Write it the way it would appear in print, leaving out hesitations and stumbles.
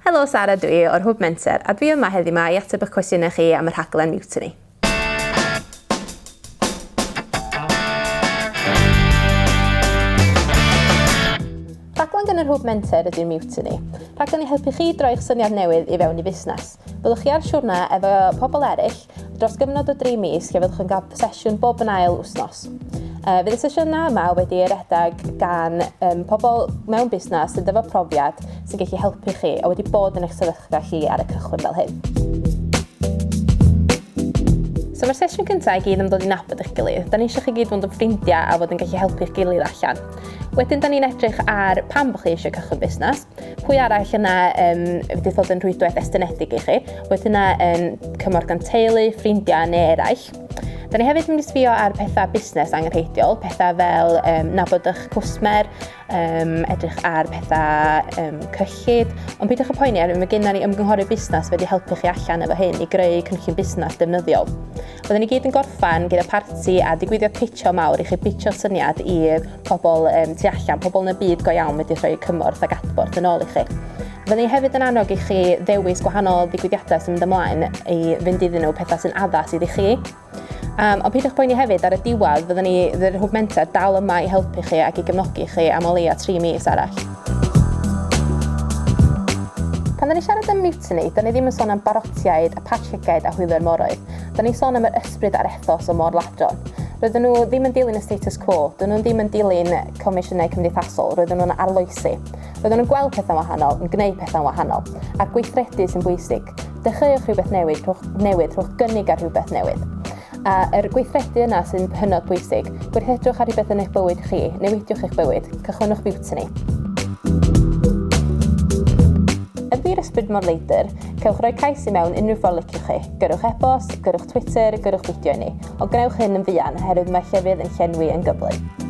Helo, Sara dwi o'r Hwb Menter a dwi yma heddiw 'ma i ateb eich cwestiynau chi am y rhaglen Mutiny. Rhaglen gan yr Hwb Menter ydy'r Mutiny. Rhaglen i helpu chi droi eich syniad newydd i fewn i fusnes. Byddwch chi ar siwrna efo pobl eraill dros gyfnod o dri mis lle fyddwch yn cael sesiwn bob yn ail wythnos. Fydd y sesiynau yma wedi ei redeg gan um, pobl mewn busnes sydd efo profiad sy'n gallu helpu chi a wedi bod yn eich sefyllfa chi ar y cychwyn fel hyn. So mae'r sesiwn cyntaf i gyd am ddod i nabod eich gilydd. Da ni eisiau chi gyd fod yn ffrindiau a fod yn gallu helpu'ch gilydd allan. Wedyn da ni'n edrych ar pam bod chi eisiau cychwyn busnes, Pwy arall yna um, wedi fod yn rhwydwaith estynedig i chi? Boed hynna yn cymorth gan teulu, ffrindiau neu eraill. Da ni hefyd yn mynd i sbio ar pethau busnes angenrheidiol, pethau fel um, nabod eich cwsmer, um, edrych ar pethau um, cyllid, ond peidiwch â poeni, mae gennym ni ymgynghori busnes wedi helpu chi allan efo hyn i greu cynllun busnes defnyddiol. Byddwn ni gyd yn gorffan gyda parti a digwyddiad pitio mawr i chi pitio syniad i pobl um, tu allan, pobl yn y byd go iawn wedi rhoi cymorth ac adborth yn ôl i chi. Fyddwn ni hefyd yn annog i chi ddewis gwahanol ddigwyddiadau sy'n mynd ymlaen i fynd iddyn nhw, pethau sy'n addas iddi chi. Um, ond peidiwch poeni hefyd, ar y diwedd, fyddwn ni, fydd yr Hwb Menter dal yma i helpu chi ac i gefnogi chi am o leia 3 mis arall. Pan da ni siarad am mutiny, da ni ddim yn sôn am barotiaid, apachegaid a hwylwyr moroedd. Da ni'n sôn am yr ysbryd a'r ethos o môr-ladron. Roedden nhw ddim yn dilyn y status quo, dyn nhw ddim yn dilyn comisiynau cymdeithasol, roedden nhw'n arloesi. Roedden nhw'n gweld pethau'n wahanol, yn gwneud pethau'n wahanol, a'r gweithredu sy'n bwysig. Dechreuwch rhywbeth newydd, rhowch newydd, rhowch gynnig ar rhywbeth newydd. A yr gweithredu yna sy'n hynod bwysig. Gweithredwch ar rhywbeth yn eich bywyd chi, newidiwch eich bywyd, cychwynnwch mutiny. Yn wir ysbryd mor leidr, cewch roi cais i mewn unrhyw ffordd liciwch chi. Gyrrwch e-bost, gyrrwch Twitter, gyrrwch fideo i ni. Ond gwnewch hyn yn fuan, oherwydd mae llefydd yn llenwi yn gyflym.